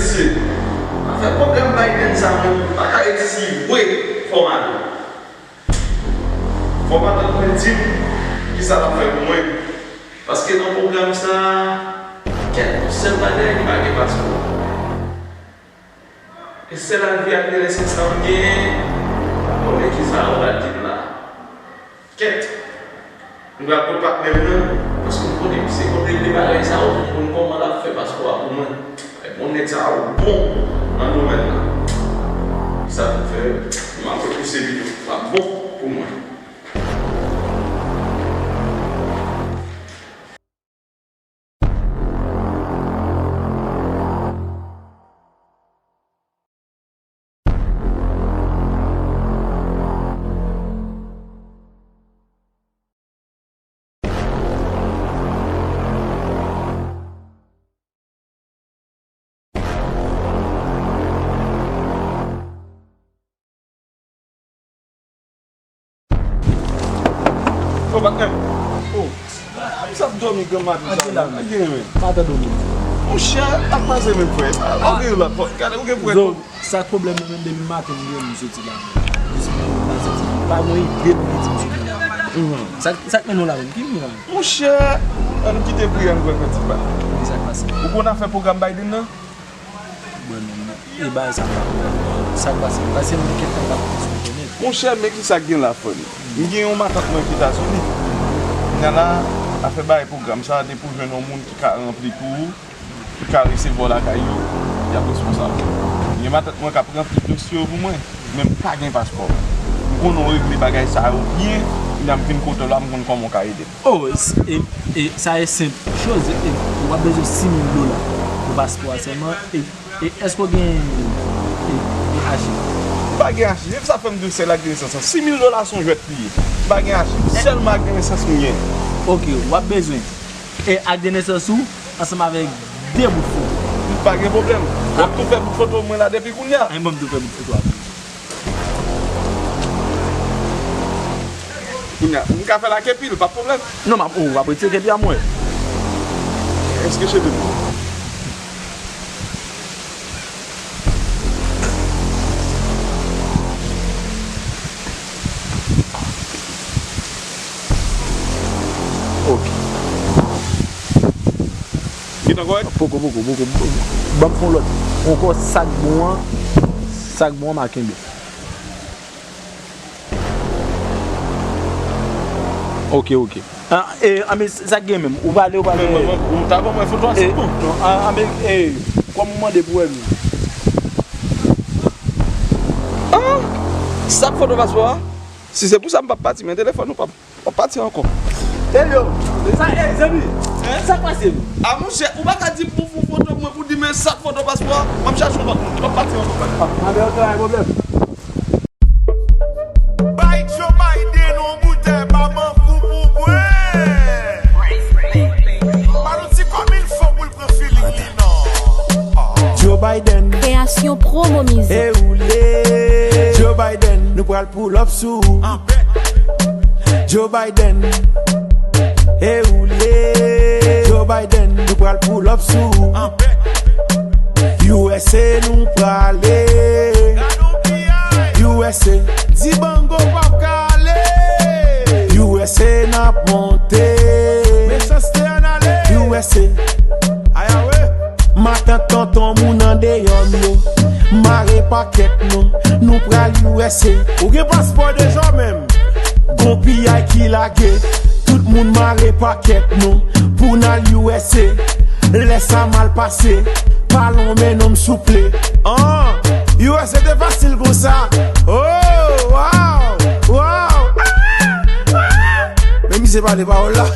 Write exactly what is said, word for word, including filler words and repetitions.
Mesye, afè pwoblèm Biden sa, mwen pa ka rete si vre fò m ale. Fò matant mwen di m kisa l ap fè pou mwen. Paske nan pwogram sa a, kèk yon sèl bagay ki pa gen paspò. E sèl avi ak renesans sa m genyen, pa konnen kisa yo pral di m la. Kèt, m pral pran patnè m nan, paske m konnen se konn regle bagay sa yo, m konn kòman l ap fè paspò a pou mwen. Bon nèg sa yo bon nan domèn nan. Sa pou fè, m ap repouse pito, l ap bon pou mwen. O, patnè m. O, sa ap dòmi granm maten sa la. Sa gen men. Maten dòmi. Monchè, ak pase menm frè. Ou gen lòt fò. Gade, ou gen frè. Sa k pwoblèm nan menm depi maten m gen m soti la. Jis m pa soti. Pa gen ide pou ki di m soti la. Sa, sa k mennen w la menm? Ki vini la menm? Monchè, ann kite pri a, ann pran ti pa. Ki sa k pase? Ou konn afè pwogram Biden nan? Bon, non, non. E bagay sa m pa konprann. Sa k pase? Pase m gen kèk tan m pa konn sou entènèt. Monchè, men ki sa k gen la, frè m. M gen yon matant mwen ki Etazini. Kounye a la, afè bagay pwogram sa, depi w jwenn yon moun ki ka ranpli pou ou, ki ka resevwa w lakay yo, y ap responsab. Gen matant mwen k ap ranpli dosye yo pou mwen, men m pa gen paspò. M konnen w regle bagay sa yo byen, kounye a m vin kote w la, m konn kòman w ka ede m. O, e, e, sa e senp choz, e, w ap bezwen sis mil dola pou paspò a sèlman, e, e èske w gen, e, e achiv? M pa gen achiv, e sa fè m di w sèl ak renesans lan. Sis mil dola se yon jwèt li ye. M pa gen achiv, sèlman ak renesans m gen. Oke, w ap bezwen E ak de nesans ou, ansanm avèk de bout foto. Pa gen pwoblèm. W ap tou fè bout foto mwen la depi kounye a. Anyen, ban m tou fè bout foto a pou ou. Kounye a, m ka fè l ak kepi l, pa pwoblèm. Non, m ap, ou ap retire kepi a mwen. Èske se tout? Ok. Gentan kòrèk? Poko, poko, poko. Ban m fè yon lòt. Ankò sa k bon an, sa k bon an m a kenbe. Ok, ok. Ah, e, anben, sa k gen menm? Ou pale, ou pale. Mwen, mwen, mwen, ou ta ban mwen foto a, se tou. Non, ah, anben, e, kòm ou mande pou wè m. Ah, sa k foto paspò a? Si se pou sa, m p ap pati, men telefòn ou p ap, p ap pati ankò. Elyo, sa, e, zanmi, sa k pase? Ah, monchè, ou pa ka di m pou fè yon foto pou mwen, pou di men sa k foto paspò a? M ap chache yon lòt moun, m p ap pati ankò, frè. Ah, anben, ok, pa gen pwoblèm. Bay Joe Biden yon boutèy pa bankou pou bwè. Ba l yon ti kòb il fo pou l pran feeling li non. Joe Biden. Kreyasyon Promo Music. E ou le. Joe Biden, nou pral pull up sou ou. Joe Biden. E ou le. Joe Biden, nou pral pull up sou ou. U S A nou prale. U S A, Dibango p ap ka ale. U S A n ap monte. Mechanste ann ale. U S A. Aya we. Matant tonton moun andeyò m yo. Mare pakèt nou. Nou pral U S A. Ou gen paspò deja w menm? Gon piyay ki lage. Tout moun mare pakèt nou. Pou n al U S A. Lè sa mal pase, pa lonmen non m souple. An, U S A te fasil konsa. Oh, wow, wow. Ah, ah. Men misye pale pawòl la.